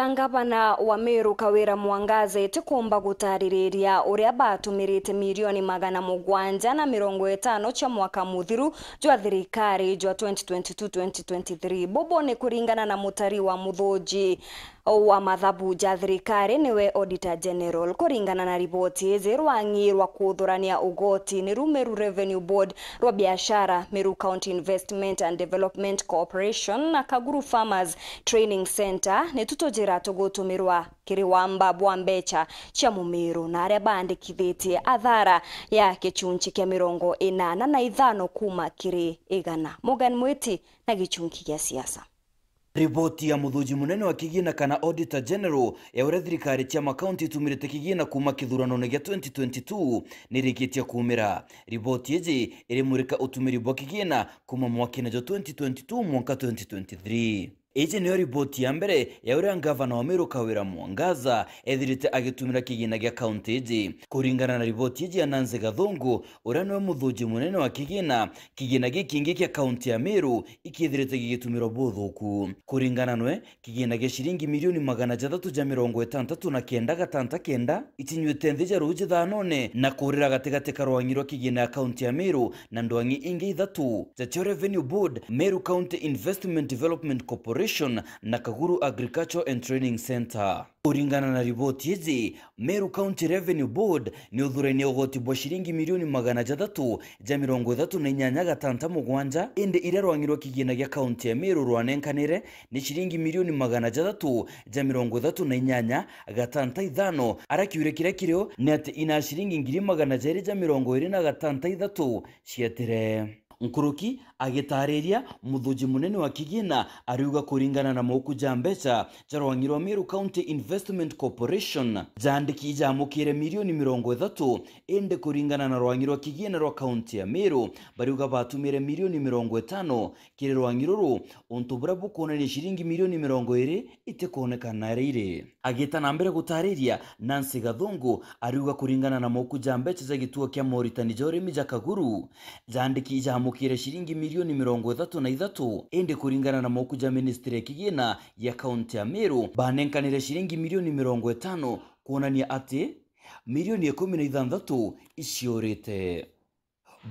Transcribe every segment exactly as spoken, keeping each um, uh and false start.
Ngavana wa Meru Kawira Mwangaza etikumba gutaririria uria batumirite milioni magana mugwanja na mirongo itano cia mwaka muthiru jwa thirikari jwa twenty twenty-two twenty twenty-three. Bubu ni kuringana na mutari wa muthuji wa mathabu ja thirikari, niwe Auditor General. Kuringana na riboti iji, rwang'i rwa kuthurania ugoti ni ru Meru Revenue Board, rwa biashara, Meru County Investment and Development Corporation na Kaguru Farmers Training Centre, ni tu tujira tugutumirwa kiri wamba bwa mbecha cia mumiru na aria baandikithitie athara ya gichunchi kia mirongo inana na ithano kuuma kiri igana. Morgan Mwiti na gichunki gia siasa. Riboti ya muthuji munene wa kigina kana Auditor General ya uria thirikari cia makaunti itumirite kigina kuuma kithuranone gia twenty twenty-two nirikitie kuumira. Riboti iji irimurika utumiri bwa kigina kuuma mwakene jwa twenty twenty-two mwanka twenty twenty-three. Iji niyo riboti ya mbere ya uria ngavana wa Meru Kawira Mwangaza ethirite agitumira kigina gia kaunti iji. Kuringana na riboti iji ya Nancy Gathungu, uria niwe muthuji munene wa kigina, kigina gikingi kia kaunti ya Meru ikithirite gigitumirwa buthuku. Kuringana nwe, kigina gia ciringi milioni magana jathatu ja mirongo itantatu na kenda gatanta kenda ichinyuite nthi ja ruuji thanone na kurira gatigati ka rwang'i rwa kigina ya kaunti ya Meru na ndwang'i ingi ithatu, jacio Revenue Board, Meru County Investment Development Corporation na Kaguru Agricultural and Training Centre. Kuringana na riboti iji, Meru County Revenue Board ni uthurainie ugoti bwa ciringi milioni magana jathatu ja mirongo ithatu na inyanya gatanta mugwanja, indi iria rwang'i rwa kigina gia kaunti ya Meru rwanenkanire ni ciringi milioni magana jathatu ja mirongo ithatu na inyanya gatanta ithano, ara kiuria kiria kirio ni ati ina ciringi ngiri magana jairi ja mirongo iri na gatanta ithatu cietire. Nkuruki agitariria, muthuji munene wa kigina ariuga kuringana na mauku ja mbecha ja rwang'i rwa Meru County Investment Corporation, jaandiki ijamukire milioni mirongo ithatu, indi kuringana na rwang'i rwa kigina rwa kaunti ya Meru, bariuga batumire milioni mirongo itano kiri rwang'i ruru, untu buria bukwonania ciringi milioni mirongo iri itikwonekana iria iri. Agita na mbere gutariria, Nancy Gathungu ariuga kuringana na mauku ja mbecha ja gituo kia moritani ja urimi ja Kaguru, jaandiki ijamukire ciringi milioni mirongo ithatu na ithatu, indi kuringana na mauku ja ministry ya kigina ya kaunti ya Meru, banenkanire ciringi milioni mirongo itano, kwonania ati milioni ikumi na ithanthatu iciurite.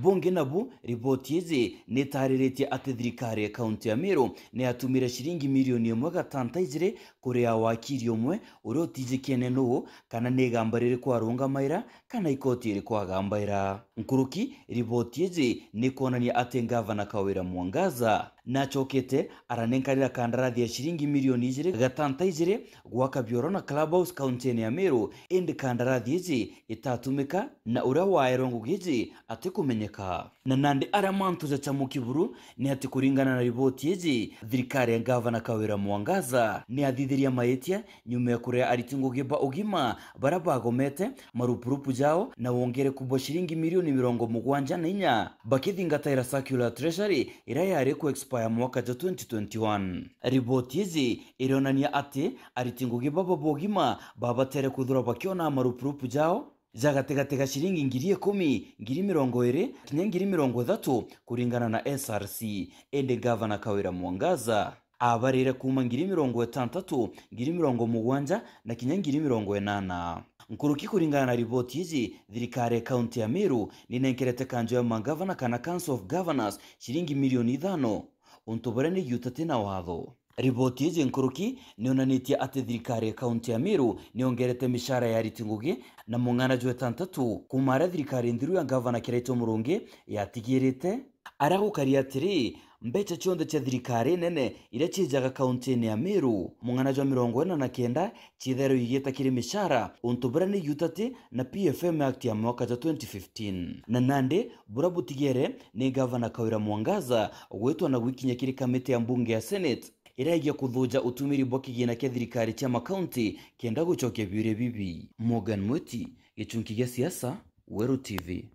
Bungi nabu, riboti iji nitariritie ati thirikari ya kaunti ya Meru niyatumire ciringi milioni imwe gatanta ijiri kuria wakiri umwe uria utijikene nuu kana ni igamba ririku arungamaira kana ikoti iriku agambaira. Nkuruki, riboti iji nikwonania ati ngavana Kawira Mwangaza nachokete aranenkanira kandarathi ya ciringi milioni ijiri gatanta ijiri gwaka bioro na clubhouse kaunti-ini ya Meru, indi kandarathi iji itatumika na uria waerwe ngugi iji atikumenyeka. Na nandi aria mantu jachamuki buru ni ati kuringana na riboti iji, thirikari ya ngavana Kawira Mwangaza niyathithirie maitia nyuma ya kuria ariti ngugi ba ugima baria bagomete marupurupu jao na wongereku bwa ciringi milioni mirongo mugwanja na inya bakithingataira circular treasury iria yari ku expire mwaka jwa twenty twenty-one. Riboti iji irionania ati ariti ngugi baba ba ugima babatere kwithirwa bakiona marupurupu jao ja gatigati ga ciringi ngiri ikumi, ngiri mirongo iri, kinya ngiri mirongo ithatu kuringana na S R C. Indi ngavana Kawira Mwangaza abarire kuuma ngiri mirongo itantatu, ngiri mirongo mugwanja na kinya ngiri mirongo inana. Nkuruki kuringana na riboti iji, thirikari ya kaunti ya Meru ninenkerete kanjo ya mangavana kana Council of Governors ciringi milioni ithano, untu buria ni giutati na watho. Riboti iji nkuruki nionanitie ati thirikari ya kaunti ya Meru niongerete micara ya ariti ngugi na mung'ana jwa itantatu kuuma aria thirikari nthiru ya ngavana Kiraitu Murungi yatigirite. Aria gukari atiri, mbecha cionthe cia thirikari nene iria ciijaga kaunti-ini ya Meru, mung'ana jwa mirongo ina na kenda ciithairwa igiita kiri micara, untu buria ni giutati na P F M Act ya mwaka jwa twenty fifteen. Na nandi buria butigere ni ngavana Kawira Mwangaza gwitwa na gwikinya kiri kamiti ya mbunge ya Senate iria igia kuthuja utumiri bwa kigina kia thirikari cia makaunti kenda gucokia biuria bibi. Morgan Mwiti, gichunki gia siasa, Weru T V.